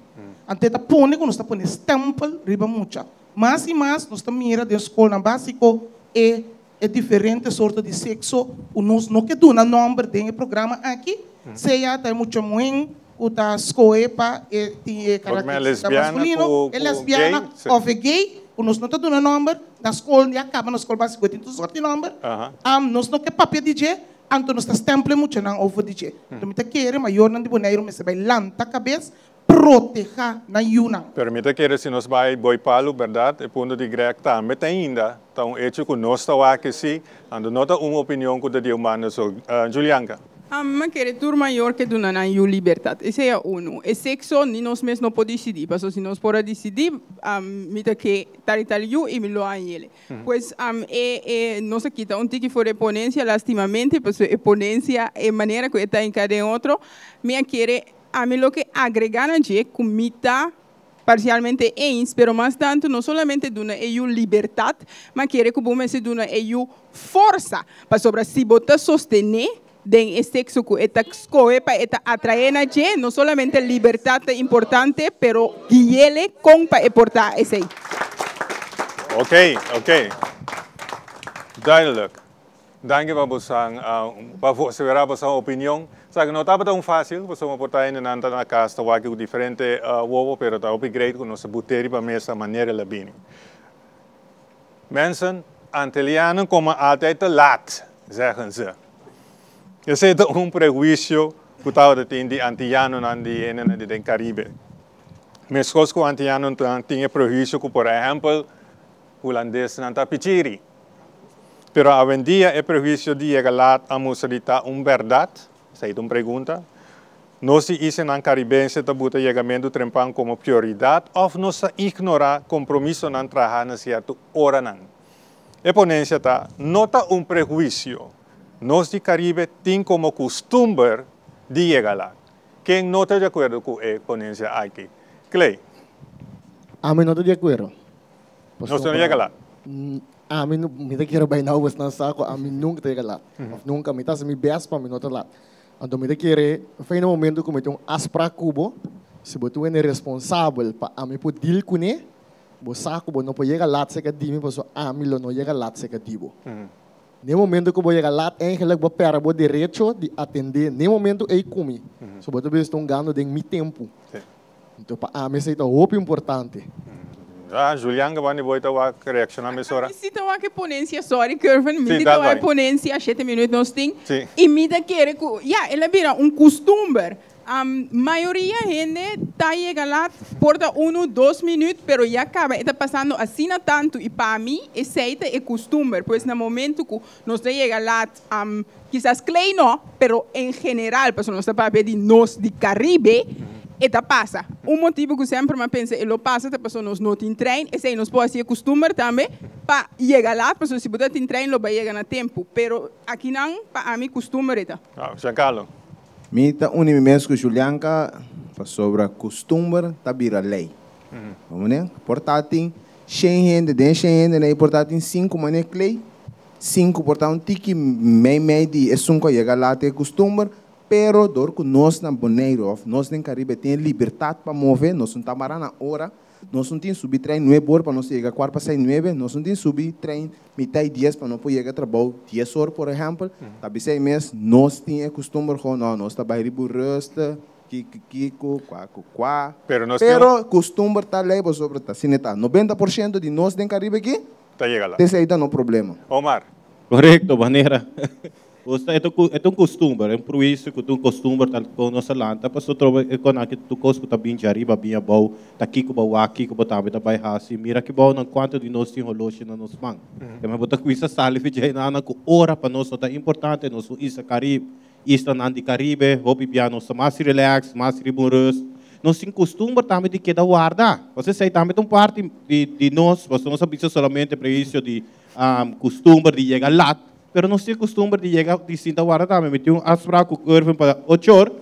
Anto e ta pone ku nos ta pone stempel riba mucha. Mas i mas nos ta mira den skolnan básiko e e diferente sorto di sekso ku nos no ke duna nòmber den e programa aki, sea ta e mucha muhén ku ta skohe pa e tin e karakterístika maskulino, e lesbiana òf e gay, ku nos no ta duna nòmber, na skol ya kaba na skol básiko e tin tur sort di nòmber, nos no ke papia di dje, anto nos ta stèmpel e muchanan over di dje. Anto mi ta kere mayornan di Boneiru mester bai lanta kabes protehá nan yunan. Pero mi ta kere si nos bai boi palu, bèrdat? E punto di Greg tambe ta ainda ta un echo ku nos ta wak si, anto no ta un opinion ku ta di un banda so. Julianka. Mi a kere tur mayor ke duna nan yu libertat. Esei a unu. E sekso ni nos mes no por disidí, pasobra si nos por a disidí, mi ta ke tal i tal yu i mi lo a hañ'el. Pues e e nos a kita un tiki for e ponensia lastimamente, pasobra e ponensia, e manera ku e ta hinká den otro, mi a kere Ami lo ke agregá na dje ku mi ta parsialmente eens, pero mas tantu no solamente duna e yu libertat, ma kere ku bo mester duna e yu forsa, pasobra si bo ta sostené den e sekso ku e ta skohe pa e ta atraé na dje, no solamente libertat ta importante, pero gui'ele kon pa e por ta esei. Oké, oké. Duidelijk. Danki pa bosan pa vosevera bosan opinion. Sa ku no tabata un fásil, pasobra por ta hendenan ta na kas ta wak ku diferente wowo, pero ta hopi great ku nos a but'é riba mesa manera el a bini. Mensen, Antillianen komen altijd te laat, zeggen ze. Esei ta un prehuisio ku tabata tin di Antillanonan, di hendenan di den Karibe. Meskos ku Antillanonan tin e prehuisio ku por ehèmpel Hulandesnan ta pichiri. Pero awendia e prehuisio di yega laat a mustra di ta un bèrdat? Esei ta un pregunta. Nos di islanan karibense ta buta yegamentu trempan komo prioridat òf nos ta ignorá kompromisonan trahá na sierto oranan? E ponensia ta, No ta un prehuisio, nos di Karibe tin komo kustumber di yega lat. Ken no ta di akuerdo ku e ponensia aki? Clay. Ami no ta di akuerdo. Nos no yega lat. Ami no, mi ta kere bai nau bosnan sa ku ami nunka ta yega lat. Òf nunka, mi ta hasi mi bèst pa mi no ta lat. Anto mi ta kere fei na momento ku mi tin un afsprak ku bo, si bo ta wende responsabel pa ami por deal kuné, bo sa ku bo no por yega lat serka di mi pasobra ami lo no yega lat serka di bo. Na e momento ku bo yega lat eigenlijk bo pèrdè bo derecho di atendé na e momento ei ku mi. So bo ta bisa ta un gano den mi tempu. Anto pa ami esei ta hopi importante. Ah, Julian Gabani boy ta wak reacciona mesora. Mi si ta wak e ponencia, sorry Kervin, mi si ta wak e ponencia, shete minuut nos tin, y mi ta kere cu, ya, el a bira un custumber. Mayoria hende ta yega laat, por ta uno, dos minuut, pero ya caba e ta pasando asina tanto y pa mi esey ta e custumber. Pues na momento cu nos ta yega laat, Kisas Clay no, pero en general, pasobra nos ta papia di nos di Caribe, e ta pasa. Un motibu ku semper mi a pensa e lo pasa ta pasobra nos no tin trein, esei nos por hasi e kustumber tambe pa yega lat, pasobra si bo ta tin trein lo bai yega na tempu, pero akinan pa ami kustumber e ta. Giancarlo. Mi ta uni mi mes ku Julianka pasobra kustumber ta bira lei. Bo mane? Por ta tin shen hende, den shen hende na ei por ta tin sinku mane Clay. Sinku por ta un tiki mei mei di esun ku a yega lat e kustumber, pero dor ku nos na Boneiru òf nos den Karibe tin e libertat pa move, nos no ta mará na ora, nos no tin subi trein nuebe or pa nos yega kuart pa seis nuebe, nos no tin subi trein mitá i dies pa no por yega trabou dies or por ehèmpel, ta bisei mes nos tin e kustumber ho no, nos ta bai riba un rùst, kiko kiko, kua ku kua, pero kustumber ta lei pasobra ta asina e ta, 90% di nos den Karibe aki Ta yega la. Esei ta no problema. Omar. Korekto, manera Bo sta, e ta e ta un kustumber, e un pruisio ku ta un kostumber tal kon nos a lanta, pasobra trobe e kon aki tur kos ku ta bin djariba bin abou, ta kiko bo wak, kiko bo tambe ta bai hasi. Mira aki bou nan kuantu di nos tin holoshi na nos man. Keme bo ta kuminsa sali fi dje nan ku ora pa nos no ta importante, nos un isla Karib, Islanan di Karibe, hopi bia nos ta mas relax, mas riba un rust. Nos tin kustumber tambe di keda warda. Pasobra esei tambe ta un parti di di nos, pasobra nos a bisa solamente preisio di kustumber di yega lat, pero nos tin kustumber di yega di sinta warda tambe. Mi tin un afsprak ku Kervin pa ocho or,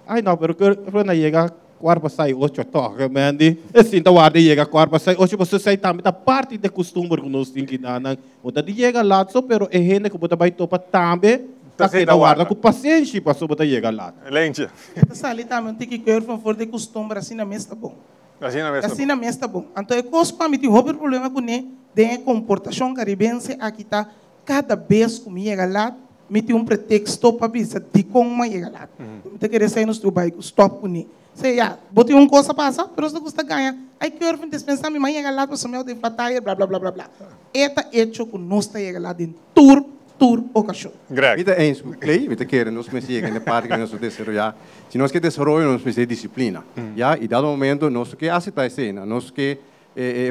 ai no, pero Kervin a yega kuart pasá i ocho tòg, men di e sinta warda i yega kuart pasá i ocho, pasobra esei tambe ta parti di e kustumber ku nos tin kinanan. Bo ta di yega lat so, pero e hende ku bo ta bai topa tambe ta keda warda ku pasenshi pasobra bo ta yega lat. Lentje. Ta sali tambe un tiki keur van for di kustumber asina mes ta bon. Asina mes ta bon. Asina mes ta bon. Anto e kos ku ami tin hopi problema kuné den e komportashon karibense aki ta kada bes ku mi yega lat mi tin un preteksto pa bisa dikon mi a yega lat. Mi ta kere esei nos tur bai ku stòp kuné. Se ya, bo tin un kos a pasa, pero nos ta gusta gaña. Ay Kervin, dispensa mi, m'a yega lat pasobra mi auto tin flat tire, bla bla bla bla bla. E ta echo ku nos ta yega lat den tur, tur okashon. Greg. Mi ta eens ku Clay, mi ta kere nos mester yega na e parti ku nos ta desaroyá. Si nos ke desaroyo, nos mester disiplina. Ya, i dado momento nos no ke aseptá esei, nos ke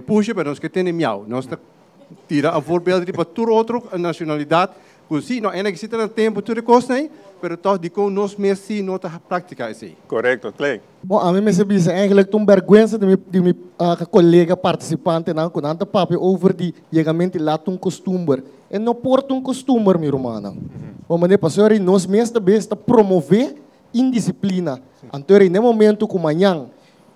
pusha, pero nos ke tene miau. Nos ta tira un voorbeeld riba tur otro nacionalidad cu si no eindelijk si ta na tempo tur e cosnan ey, pero toch dicon nos mes si no ta practica esey. Correcto, Clay. Bon, ami mester bisa eigenlijk ta un berguensa di mi di mi colega participantenan cu nan ta papia over di yegamento di laat un costumber. E no por ta un costumber, mi rumannan. Bo manera pasobra nos mes ta bes ta promove indisciplina. Anto eri n'e momento cu mañan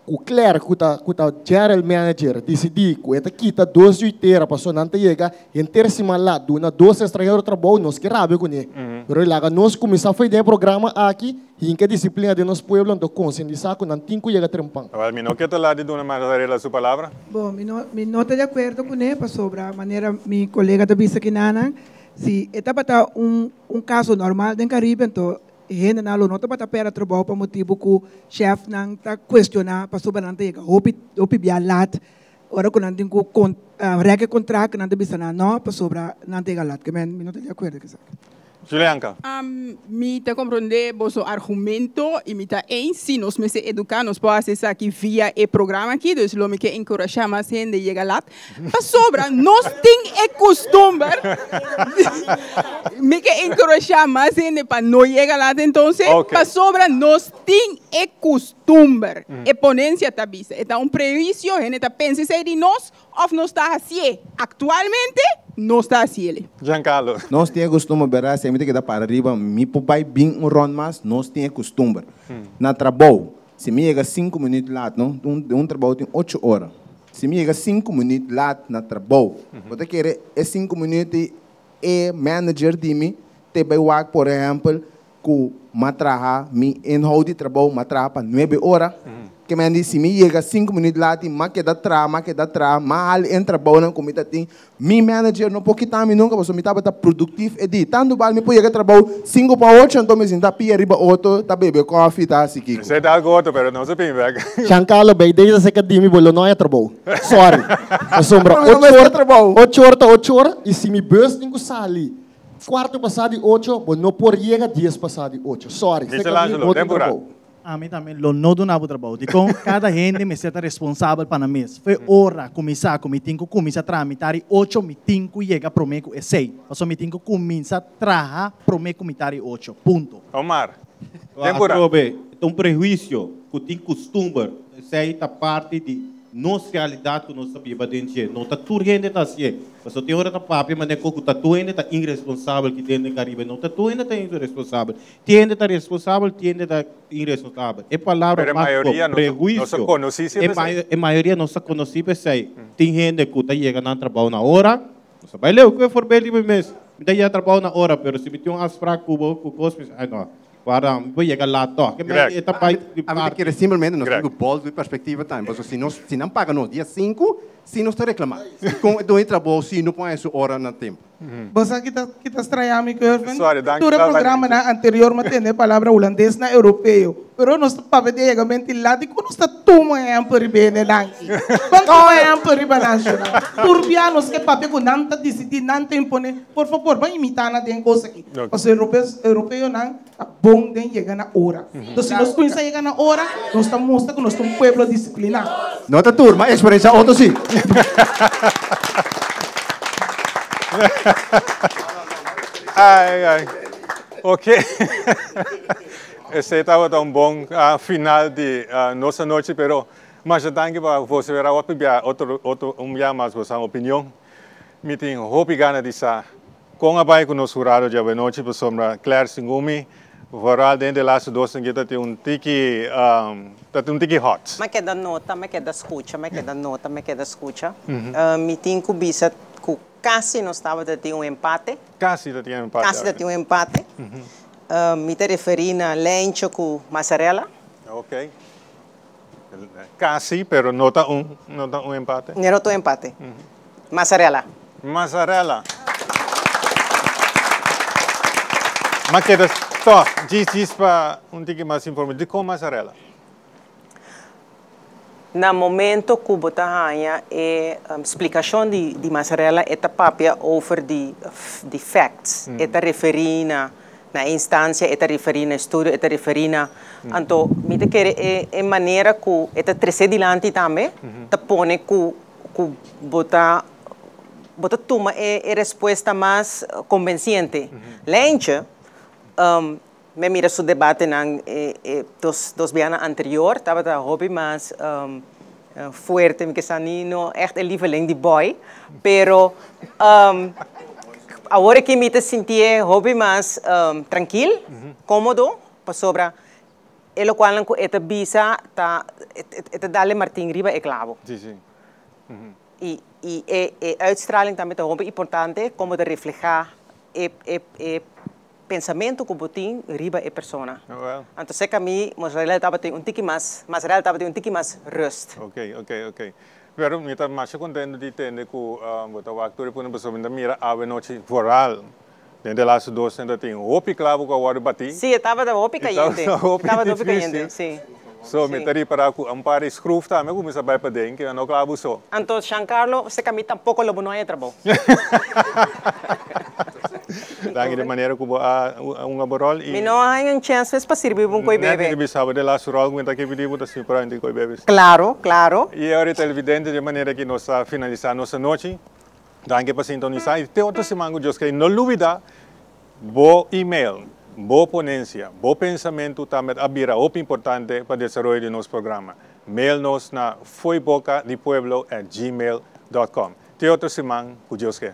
cu Claire cu ta cu ta general manager dicidi cu e ta kita dos juitera pasobra nan ta yega henter siman lat duna dos extranhero trabou nos ke rabia cune. Pero laga nos cuminsa fey den e programa aki hinca e disciplina den nos pueblo anto concientisa cu nan tin cu yega trempan. Awel mi no ke ta la di duna Marzarela su palabra. Bon, mi no mi no ta di acuerdo cune pasobra manera mi colega ta bisa kinanan si e tabata un un caso normal den Caribe anto E hendenan lo no tabata pèrdè trabou pa motibu ku shèfnan ta kuestioná pasobra nan ta yega hopi hopi bia lat. Ora ku nan tin ku rèk e kontrakt nan ta bisa nan nò pasobra nan ta yega lat. Ke men mi no ta di akuerdo ku esaki. Julianka. Mi ta komprondé boso argumento i mi ta eens, si nos mester eduká nos por hasi esaki via e programa aki, dus lo mi ke enkurashá mas hende yega lat. Pasobra nos tin e kustumber, mi ke enkurashá mas hende pa no yega lat entonces, pasobra nos tin e kustumber. E ponensia ta bisa. E ta un prehuisio, hende ta pensa esei di nos òf nos ta hasié. Aktualmente nos ta hasiel. Giancarlo. Nos tin e kustumber bèrdat, si mi ta keda para riba mi por bai bin un rònt mas, nos tin e kustumber. Na trabou, si mi yega sinku minüt lat, no, un trabou tin ocho ora. Si mi yega sinku minüt lat na trabou, bo ta kere e sinku minüt ei e manager di mi te bai wak por ehèmpel ku m'a traha mi inhoud di trabou m'a traha pa nuebe ora, ke men di si mi yega sinku minüt lat i m'a keda traha m'a keda traha m'a hali en trabounan ku mi ta tin mi manager no por kita mi nunka pasobra mi tabata produktif e di tantu bal mi por yega trabou sinku pa ocho anto mi sinta pia riba oto ta bebe kòfi ta hasi kiko. Esei ta algu otro pero nos a bin bek. Giancarlo bay deze seka di mi bo lo no haya trabou. Sorry. Pasobra ocho or ocho or ta ocho or y si mi bus tin cu sali cuarto pasa di ocho bo no por yega dies pasa di ocho. Sorry. Seka mi Michelangelo, bo tin den pura. trabou. Ami tambe lo no duna bo trabou. Dikon kada hende mester ta responsabel pa nan mes. Fo'i ora ku mi sa ku mi tin ku kuminsá traha mitar di ocho, mi tin ku yega promé ku esei. Pasobra mi tin ku kuminsá traha promé ku mitar di ocho. Punto. Omar, den pura. Atrobe, ta un prehuisio ku tin kustumber. Esei ta parti di nos realidat ku nos ta biba den dje. No ta tur hende ta hasié. Pasobra tin ora ta papia manera ku ta tur hende ta iresponsabel ki den den Karibe. No ta tur hende ta iresponsabel. Tin hende ta responsabel, tin hende ta iresponsabel. E palabra Pero e mas mayoria no ta, prehuisio. no ta konosí si E p'esei. mayo, e mayoria no ta konosí p'esei. Tin hende ku ta yega nan trabou na ora. Nos ta bai leu ku e voorbeeld di mi mes. Mi ta yega trabou na ora, pero si mi tin un afspraak ku bo, ku kos, mi sa, ai no, guarda, mi por yega laat tòg. Ke Greg. e ta bai di Ami ta parti. kere simplemente nos Greg. tin ku bòl di perspektiva tambe, pasobra si nos, si nan paga nos dia sinku, si nos ta reklamá. Dikon e doño di trabou si no por haña su ora na tempu? Bo sa ki ta ki ta straña mi, Kervin? Sorry, danki. Tur e Bye bye. programanan anterior mi a tende e palabra hulandes na europeo, pero nos ta papia di e yegamento i lat di ku nos ta tuma ehèmpel riba e hendenan aki. Ban tuma ehèmpel riba nan shonnan. Tur bia nos ke papia ku nan ta disidí, nan ta imponé. Por fabor, ban imitá nan den e kos aki. Pasobra europeos europeonan ta bon den yega na ora. Entonces, si nos kuminsá yega na ora, nos ta mustra ku nos ta un pueblo disipliná. No ta tur, ma experiencia otro si. Ai, ai. Ok. Esei tabata un bon final di nos anochi, pero masha danki pa boso wera otro bia, otro, otro, un bia mas boso opinion. Mi tin hopi gana di sa Kon a bai ku nos hurado djawe-nochi pasobra Claire segun mi vooral den de laatste dos tingui ta tin un tiki ta tin un tiki hot. Mi keda nota, mi keda skucha, mi keda nota, mi keda skucha. Mi tin ku bisa ku kasi nos tabata tin un empate. Kasi ta tin un empate. Kasi ta tin un empate. Mi ta referí na Lencho ku Mazzarella. Ok. Kasi, pero no ta un, no ta un empate. No ta un empate. Mazzarella. Mazzarella. Ma keda tòg, djis djis pa un tiki mas informe. Dikon Mazzarella? Na momento ku bo ta haña e splikashon di di Mazzarella e ta papia over di di facts. E ta referí na Na e instancia e ta referi na estudio, e ta referi na. Anto mi ta kere e e manera ku e ta trese dilanti tambe ta pone ku ku bo ta bo ta tuma e e respuesta mas konbensiente. Leintje, mi a mira su debatenan e e dos dos bianan anterior tabata hopi mas fuerte, mi ke sa ni no ègt e lieveling di boy, pero awor aki mi ta sintié hopi mas trankil, kómodo, pasobra e lokualnan ku e ta bisa ta e ta dal e martin riba e klabo. I i e e uitstraling tambe ta hopi importante, komo ta reflehá e e e Pensamentu ku bo tin riba e persona. Anto seka mi mozzarella tabatin un tiki mas, mozzarella tabatin un tiki mas rust. Ok, ok, ok. Pero mi ta masha contento di tende ku bo ta wak tur e punto pasobra mi ta mira awe nochi vooral den de laatste dos ta tin hopi klabo ku a wòrdu batí. Sí, e tabata hopi kayente. E tabata hopi E tabata hopi difícil. kayente, sí. So mi ta ripará ku un par di schroef tambe a kuminsá bai paden, ke no klabo so. Anto Giancarlo, seka mi tampoko lo bo no haya trabou. Danki di manera ku bo a hunga bo ròl i. Mi no a haña un chèns mes pa sirbi bo un koi bebe. Nèt mi ta bisa bo de laatste ròl ku mi ta ke pidi bo ta sirbi por un koi bebe. Klaro, klaro. I ora televidente di e manera ki nos ta finalisá nos anochi. Danki pa sintonisá i te otro siman ku Dios kere. No lubidá bo email. Bo ponensia, bo pensamentu tambe a bira hopi importante pa desaroyo di nos programa. Mail nos na foibocadipueblo@gmail.com. Te otro siman, ku Dios ke.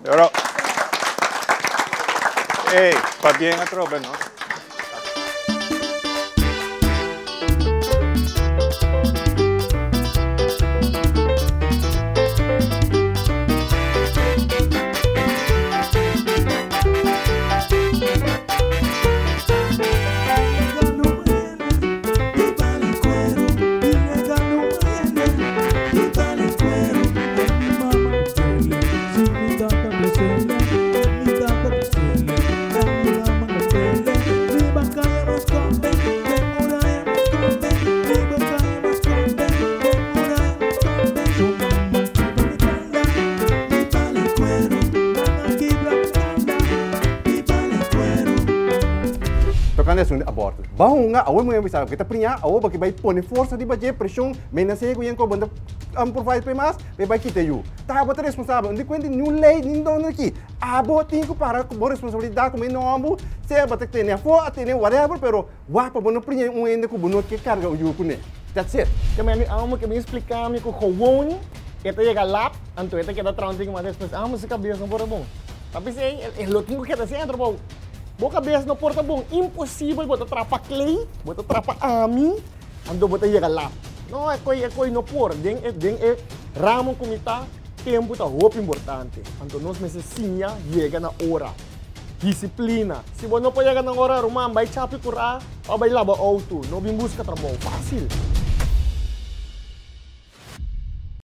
Oro. Ey, pabien atrobe, no? Tocando asunto di aborto. Ba hunga, awor muher bisa ke ta priña, awor bo ke bai pone forsa riba dje, presion, menas'é ku yen ku bo no ta provide p'e mas, p'e bai kita yu. Ta abo ta responsabel, no di kuenta niun lei, niun dónde aki. Abo tin ku para ku bo responsabilidat komo e nòmber, sea bo ta tene afó, a tene whatever, pero wak pa bo no priña un hende ku bo no ke karga un yu kuné. That's it. Ke mi amo ke mi splika mi ku gewoon e ta yega lat, anto e ta keda traha un tiki mas despues. Amo su kabes no por ta bon. Ta p'esei e lo tin ku keda asina trabou. Bo kabes no por ta bon. Imposibel bo ta traha pa Clay, bo ta traha pa ami, anto bo ta yega lat. No, e koi e koi no por. Den e den e ramo ku mi ta, tempu ta hopi importante. Anto nos mester siña yega na ora. Disiplina. Si bo no por yega na ora, ruman, bai chapi kurá òf bai laba outo. No bin buska trabou. Fásil.